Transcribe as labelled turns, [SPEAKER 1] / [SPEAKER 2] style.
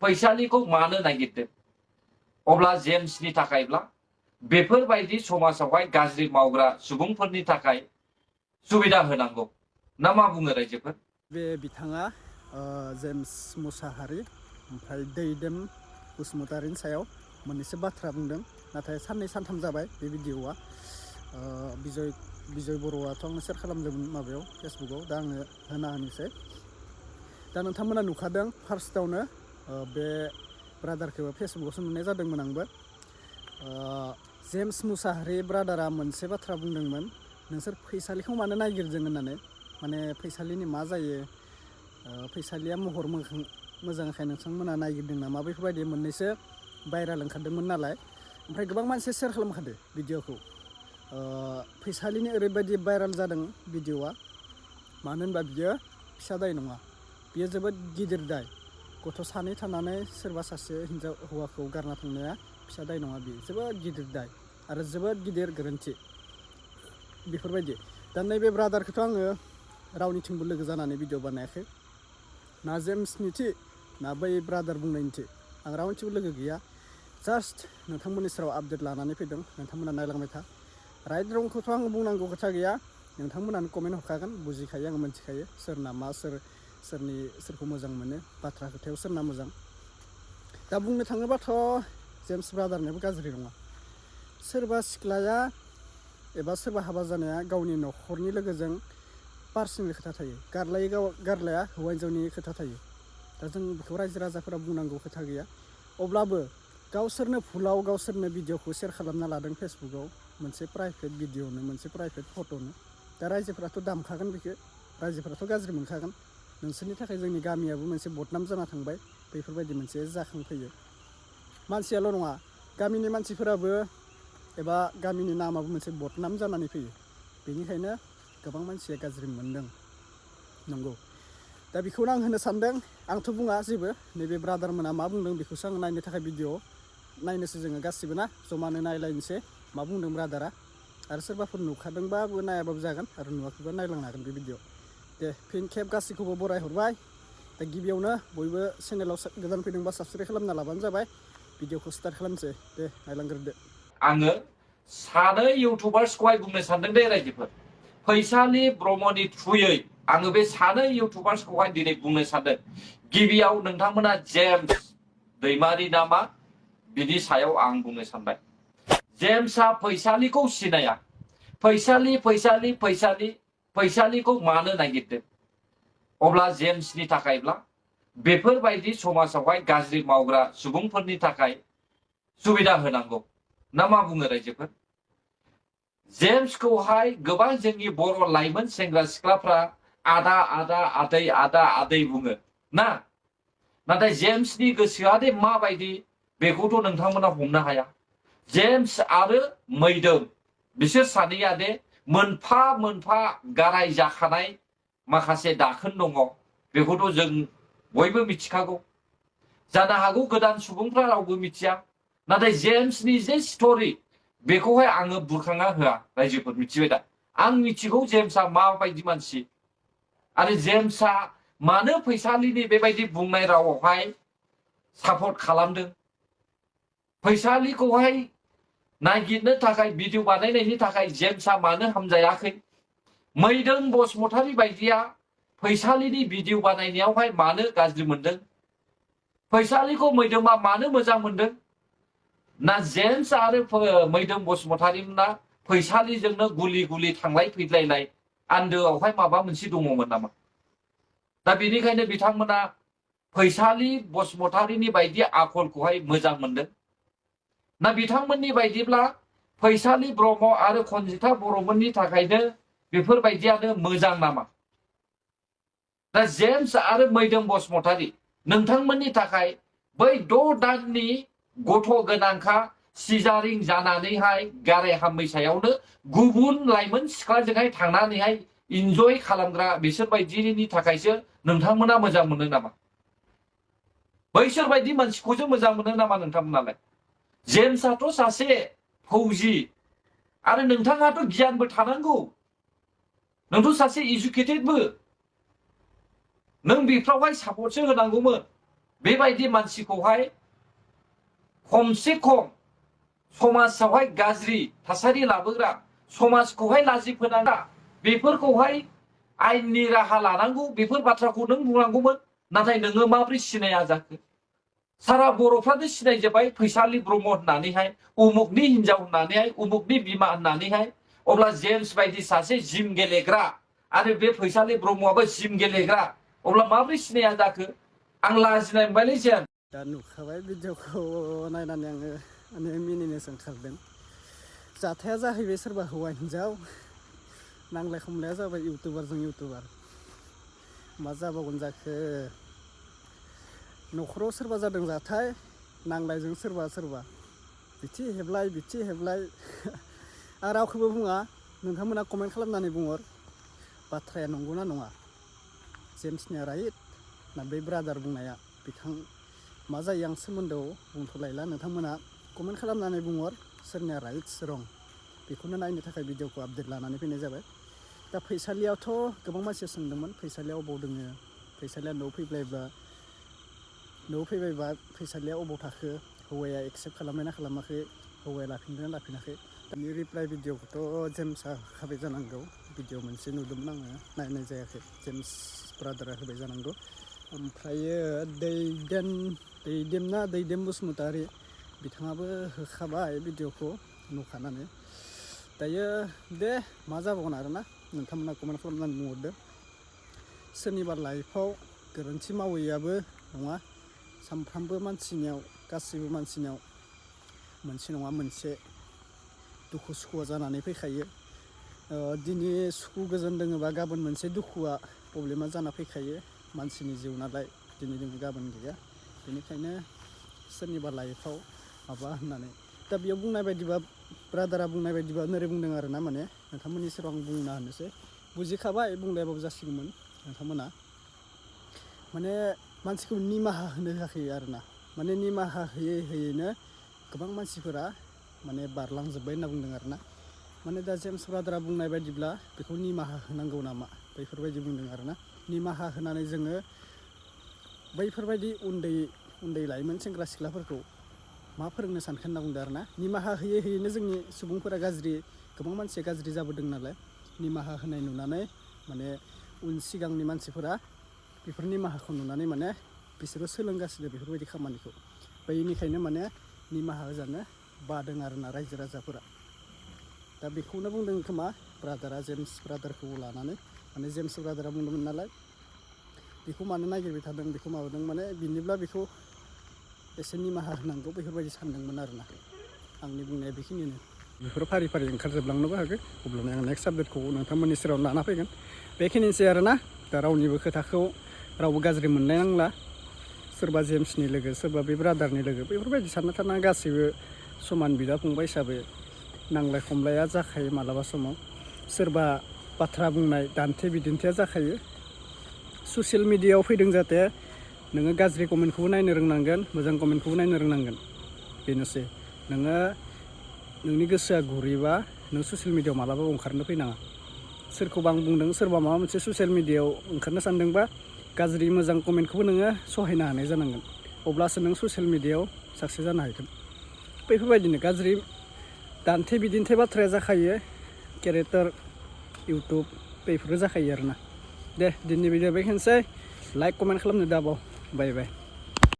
[SPEAKER 1] फैसालिखौ मानो नागिरदों अब्ला जेम्सनि थाखायब्ला बेफोरबायदि समाजावहाय गाज्रि मावग्रा सुबुंफोरनि थाखाय सुबिदा होनांगौ ना मा बुङो रायजोफोर?
[SPEAKER 2] बे बिथाङा जेम्स मुसाहारि ओमफ्राय दैदेम बसुमतारिनि सायाव मोननैसो बाथ्रा बुंदों, नाथाय साननै सानथाम जाबाय बे भिडिअआ। बिजय बर'आथ' आंनो सेयार खालामदोंमोन माबायाव फेसबुकआव, दा आङो होना होनोसै। दा नोंथांमोना नुखादों फार्स्टआवनो बे ब्रादारखौ फेसबुकआवसो नुनाय जादोंमोन आंबो। जेम्स मुसाहारि ब्रादारा मोनसे बाथ्रा बुंदोंमोन, नोंसोर फैसालिखौ मानो नागिरदों होननानै। माने फैसालिनि मा जायो, फैसालिया महर मोजांखाय नोंथांमोना नागिरदों नामा, बेफोरबायदि मोननैसो भाइराल ओंखारदोंमोन नालाय। ओमफ्राय गोबां मानसिया सेयार खालामखादो भिडिअखौ। फैसालिनि ओरैबायदि भाइराल जादों भिडिअआ, मानो होनबा बियो फिसा दाय नङा, बियो जोबोद गिदिर दाय। गथ' सानै थानानै सोरबा सासे हौवाखौ गारना थांनाया फिसा दाय नङा, बियो जोबोद गिदिर दाय आरो जोबोद गिदिर गोरोन्थि बेफोरबायदि। दा नैबे ब्रादारखौथ' आङो रावनिथिंबो लोगो जानानै भिडिअ बानायाखै, ना जेम्सनिथि ना बै ब्रादार बुंनायनिथि, आं रावनिथिंबो लोगो गैया। जास्ट नोंथांमोननि सेराव आपडेट लानानै फैदों, नोंथांमोना नायलांबाय था। राइट रंखौथ' आं बुंनांगौ खोथा गैया, नोंथांमोनानो कमेन्ट हरखागोन, बुजिखायो, आं मिथिखायो सोरना मा, सोरखौ मोजां मोनो, बाथ्रा खोथायाव सोरना मोजां। दा बुंनो थाङोबाथ' जेम्स ब्रादारनियाबो गाज्रि नङा। सोरबा सिख्लाया एबा सोरबा हाबा जानाया गावनि न'खरनि लोगोजों पार्सनेल खोथा थायो, गारलाया हौवा हिन्जावनि खोथा थायो। दा जों बेखौ रायजो राजाफोरा बुंनांगौ खोथा गैया। अब्लाबो गावसोरनो भुलाव गावसोरनो भिडिअखौ सेयार खालामना लादों फेसबुकआव, मोनसे प्राइभेट भिडिअनो, मोनसे प्राइभेट फट'नो। दा रायजोफोराथ' दामखागोन बेखौ, रायजोफोराथ' गाज्रि मोनखागोन। नोंसोरनि थाखाय जोंनि गामियाबो मोनसे बदनाम जाना थांबाय, बेफोरबायदि मोनसे जाखांफैयो। मानसियाल' नङा, गामिनि मानसिफोराबो एबा गामिनि नामाबो मोनसे बदनाम जानानै फैयो। बेनिखायनो गोबां मानसिया गाज्रि मोनदों, नंगौ। दा बेखौनो आं होनो सानदों, आंथ' बुङा जेबो, नैबे ब्रादारमोना मा बुंदों बेखौसो आं नायनो थाखाय भिडिअ नायनोसो जोङो गासिबो ना, जमानो नायलायनोसै मा बुंदों ब्रादारा। आरो सोरबाफोर नुखादोंबाबो नायाबाबो जागोन, आरो नुवाखैबा नायलांनो हागोन बे भिडिअ। दे फिन खेब गासैखौबो बरायहरबाय। दा गिबियावनो बयबो चेनेलाव गोदान फैदोंबा साबसक्राइब खालामना लाबानो जाबाय। भिडिअखौ स्टार्ट खालामसै, दे नायलांग्रोदो।
[SPEAKER 1] आङो सानै इउटुबार्सखौहाय बुंनो सानदों दे रायजोफोर। फैसालि ब्रह्मनि थ्रुयै आङो बे सानै इउटुबार्सखौहाय दिनै बुंनो सानदों। गिबियाव नोंथांमोना जेम्स दैमारि नामा, बिनि सायाव आं बुंनो सानबाय। जेम्सआ फैसालिखौ सिनाया। फैसालिखौ मानो नागिरदों अब्ला जेम्सनि थाखायब्ला बेफोरबायदि समाजावहाय गाज्रि मावग्रा सुबुंफोरनि थाखाय सुबिदा होनांगौ ना मा बुङो रायजोफोर? जेम्सखौहाय गोबां जोंनि बर' लाइमोन सेंग्रा सिख्लाफ्रा आदा आदै बुङो ना, नाथाय जेम्सनि गोसोआ दे माबायदि बेखौथ' नोंथांमोना हमनो हाया। जेम्स आरो मैदोम बिसोर सानैया दे मोनफा मोनफा गाराय जाखानाय माखासे दाखोन दङ, बेखौथ' जों बयबो मिथिखागौ। जानो हागौ गोदान सुबुंफ्रा रावबो मिथिया, नाथाय जेम्सनि जे स्ट'रि बेखौहाय आङो बुरखांना होआ रायजोफोर, मिथिबाय दा? आं मिथिगौ जेम्सआ माबायदि मानसि, आरो जेम्सआ मानो फैसालिनि बेबायदि बुंनाय रावावहाय सापर्ट खालामदों। फैसालिखौहाय नागिरनो थाखाय भिडिअ बानायनायनि थाखाय जेम्सआ मानो हामजायाखै? मैदोम बसुमतारी बायदिया फैसालिनि भिडिअ बानायनायावहाय मानो गाज्रि मोनदों? फैसालिखौ मैदोमा मानो मोजां मोनदों? ना जेम्स आरो मैदोम बसुमतारीमोना फैसालिजोंनो गुलि थांलाय फैलायलाय आन्दोआवहाय माबा मोनसे दङमोन नामा? दा बेनिखायनो बिथांमोना फैसालि बसुमतारीनि बायदि आखलखौहाय मोजां मोनदों ना बिथांमोननि बायदिब्ला फैसालि ब्रह्म आरो खनजिथा बर'मोननि थाखायनो बेफोरबायदियानो मोजां नामा? दा जेम्स आरो मैदोम बसुमतारी नोंथांमोननि थाखाय बै 6 दाननि गथ' गोनांखा सिजारिं जानानैहाय गाराय हामैसायावनो गुबुन लाइमोन सिख्लाजोंहाय थांनानैहाय इन्जय खालामग्रा बिसोर बायदिनि थाखायसो नोंथांमोना मोजां मोनो नामा? बैसोर बायदि मानसिखौसो मोजां मोनो नामा नोंथांमोनालाय? जेम्सआथ' सासे फौजि, आरो नोंथाङाथ' गियानबो थानांगौ, नोंथ' सासे इडुकेटेडबो। नों बेफ्रावहाय सापर्टसो होनांगौमोन बेबायदि मानसिखौहाय खमसे खम समाजावहाय गाज्रि थासारि लाबोग्रा समाजखौहाय लाजि फोनांग्रा बेफोरखौहाय आयेननि राहा लानांगौ बेफोर बाथ्राखौ नों बुंनांगौमोन नाथाय नोङो माब्रै सिनाया जाखो सारा बर'फ्रानो सिनायजोब्बाय फैसालि ब्रह्म होननानैहाय उमुकनि हिनजाव होननानैहाय उमुकनि बिमा होननानैहाय अब्ला जेम्स बायदि सासे जिम गेलेग्रा आरो बे फैसालि ब्रह्मआबो जिम गेलेग्रा अब्ला माब्रै सिनाया जाखो आं लाजिनाय मोनबायलै जेन
[SPEAKER 2] दा नुखाबाय भिडिअखौ नायनानै आङो माने मिनिनोसो ओंखारदों जाथाया जाहैबाय सोरबा हौवा हिनजाव नांलाय खमलाया जाबाय इउटुबारजों इउटुबार मा जाबावगोन जाखो न'खराव सोरबा जादों जाथाय नांलायजों सोरबा बिथि हेबलाय आरो रावखौबो बुङा नोंथांमोना कमेन्ट खालामनानै बुंहर बाथ्राया नंगौना नङा जेम्सनिया राइट ना बै ब्रादार बुंनाया बिथां मा जायो आं सोमोन्दोआव बुंथ'लायला नोंथांमोना कमेन्ट खालामनानै बुंहर सोरनिया राइट रं बेखौनो नायनो थाखाय भिडिअखौ आपडेट लानानै फैनाय जाबाय दा फैसालियावथ' गोबां मानसि सोंदोंमोन फैसालिया अबाव दोङो फैसालिया न'आव फैबायबा फैसालिया अबाव थाखो हौवाया एक्सेप्ट खालामनाय ना खालामाखै हौवाया लाफिनदोंना लाफिनाखै दानि रिप्लाइ भिडिअखौथ' जेम्सआ होखाबाय जानांगौ भिडिअ मोनसे नुदोंमोन आङो नायनाय जायाखै जेम्स ब्रादारा होबाय जानांगौ ओमफ्रायो दैदेम बसुमतारी बिथाङाबो होखाबाय भिडिअखौ नुखानानै दायो दे मा जाबावगोन आरोना नोंथांमोना कमेन्ट खालामनानै बुंहरदो सोरनिबा लाइफआव गोरोन्थि मावैयाबो नङा सानफ्रामबो मानसिनियाव गासैबो मानसिनियाव मोनसे नङा मोनसे दुखु सुखुआ जानानै फैखायो दिनै सुखु गोजोन दोङोबा गाबोन मोनसे दुखुआ प्रब्लेमा जाना फैखायो मानसिनि जिउ नालाय दिनै दोङो गाबोन गैया बेनिखायनो सोरनिबा लाइफआव माबा होननानै दा बेयाव बुंनाय बायदिबा ब्रादारा बुंनाय बायदिबा नोरै बुंदों आरो ना माने नोंथांमोननि सेराव आं बुंना होनोसै बुजिखाबाय बुंलायाबाबो जासिगौमोन नोंथांमोना माने मानसिखौ निमाहा होनो होआखै आरो ना माने निमाहा होयैनो गोबां मानसिफोरा माने बारलांजोब्बाय होनना बुंदों आरो ना माने दा जेम्स ब्रादारा बुंनाय बायदिब्ला बेखौ निमाहा होनांगौ नामा बैफोरबायदि बुंदों आरो ना निमाहा होनानै जोङो बैफोरबायदि उन्दै लाइमोन सेंग्रा सिख्लाफोरखौ मा फोरोंनो सानखो होनना बुंदों आरो ना निमाहा होयैनो जोंनि सुबुंफोरा गोबां मानसिया गाज्रि जाबोदों नालाय निमाहा होनाय नुनानै माने सिगांनि मानसिफोरा बेफोर निमाहाखौ नुनानै माने बिसोरो सोलोंगासिनो बेफोरबायदि खामानिखौ बेनिखायनो माने निमाहा होजानो बादों आरोना रायजो राजाफोरा दा बेखौनो बुंदों खोमा ब्रादारा जेम्स ब्रादारखौ लानानै माने जेम्स ब्रादारा बुंदोंमोन नालाय बेखौ मानो नागिरबाय थादों बेखौ माबादों माने बिनिब्ला बेखौ एसे निमाहा होनांगौ बेफोरबायदि सानदोंमोन आरोना आंनि बुंनाया बेखिनियानो बेफोर फारि फारि ओंखारजोबलांनोबो हागौ अब्लानो आं नेक्स्ट आपडेटखौ नोंथांमोननि सेराव लाना फैगोन बेखिनिसै आरोना दा रावनिबो खोथाखौ रावबो गाज्रि मोननाय नांला सोरबा जेम्सनि लोगो सोरबा बे ब्रादारनि लोगो बेफोरबायदि सानना थाना गासैबो समान बिदा फंबाय हिसाबै नांलाय खमलाया जाखायो मालाबा समाव सोरबा बाथ्रा बुंनाय दान्थे बिदिन्थिया जाखायो ससियेल मिडियायाव फैदों जाहाथे नोङो गाज्रि कमेन्टखौबो नायनो रोंनांगोन मोजां कमेन्टखौबो नायनो रोंनांगोन बेनोसै नोङो नोंनि गोसोआ गुरैबा नों ससियेल मिडियायाव मालाबाबो ओंखारनो फैनाङा सोरखौबा आं बुंदों सोरबा माबा मोनसे ससियेल मिडियायाव ओंखारनो सानदोंबा गाज्रि मोजां कमेन्टखौबो नोङो सहायनो हानाय जानांगोन अब्लासो नों ससियेल मिडियायाव साक्सेस जानो हागोन बेफोरबायदिनो गाज्रि दान्थे बिदिन्थे बाथ्राया जाखायो केरेक्टार इउटुब बेफोरो जाखायो आरोना दे दिनैनि भिडिअ बेखिनिसै लाइक कमेन्ट खालामनो दाबाव बाय बाय